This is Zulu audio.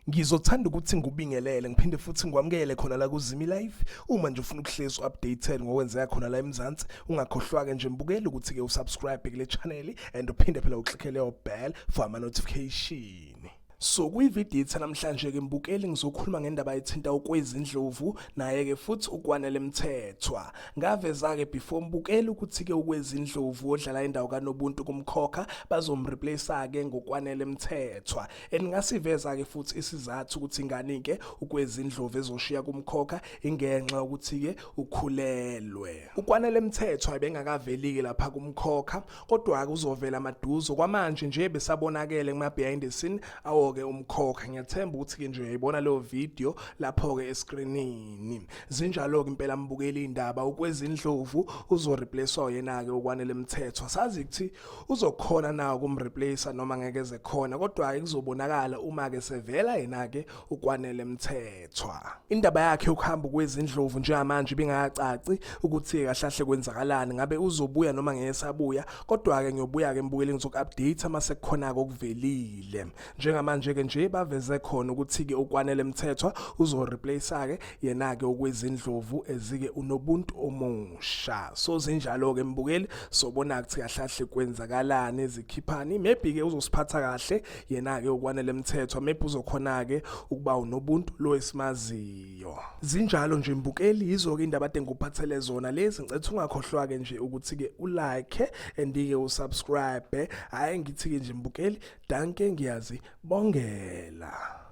Ngizothanda ukuthi ngikubingelele ngiphinde futhi ngikwamukele khona la kuZimi Live. Uma nje ufuna ukuhlezi updated ngokwenzeka khona la eMzansi, ungakhohlwa ke nje mbukeli ukuthi ke usubscribe kule channel and uphinde phela uclicke leyo bell for ama notification. So kwivideo yethu namhlanje ke mbukeli ngizokhuluma ngendaba ethinta uKwezi Ndlovu naye ke futhi uKwanele Mthethwa. Ngaveza ke before mbukeli ukuthi ke uKwezi Ndlovu odlala indawo kaNobuntu kumkhokha bazomreplace ke ngoKwanele Mthethwa. And ngasiveza ke futhi isizathu ukuthi ingani ke uKwezi Ndlovu ezoshiya kumkhokha ingenxa ukuthi ke ukhulelwe. UKwanele Mthethwa ebengakaveli ke lapha kumkhokha kodwa ke uzovela maduzo kwamanje nje besabonakele kuma behind the scene awo ke umkhokha. Ngiyathemba ukuthi ke nje uyayibona leyo video lapho ke escreenini. Zinjalo ke impela mbukeli indaba, uKwezi Ndlovu uzoreplacewa yena ke uKwanele Mthethwa. Sazi ukuthi uzokhona na ukumreplace noma ngeke eze khona, kodwa ke kuzobonakala uma ke sevela yena ke uKwanele Mthethwa. Indaba yakhe yokuhamba uKwezi Ndlovu njengamanje ibingakacaci ukuthi kahle kahle kwenzakalani, ngabe uzobuya noma ngeke sabuya, kodwa ke ngiyobuya ke mbukeli ngizoku-update uma sekukhona okuvelile. Njengamanje ke nje baveze khona ukuthi ke uKwanele Mthethwa uzoreplace ke yena ke uKwezi Ndlovu ezike uNobuntu omusha. So zinjalo ke mbukeli, sobona ukuthi kahle kahle kwenzakalani ezikhiphani. Maybe ke uzosiphatha kahle yena ke uKwanele Mthethwa, maybe uzokhona ke ukuba uNobuntu lo esimaziyo. Zinjalo nje mbukeli, yizo ke indaba ade ngikuphathele zona lezi. Ngicela ungakhohlwa ke nje ukuthi ke ulike and ke usubscribe. Hayi, ngithi ke nje mbukeli, dankie, ngiyazibongela.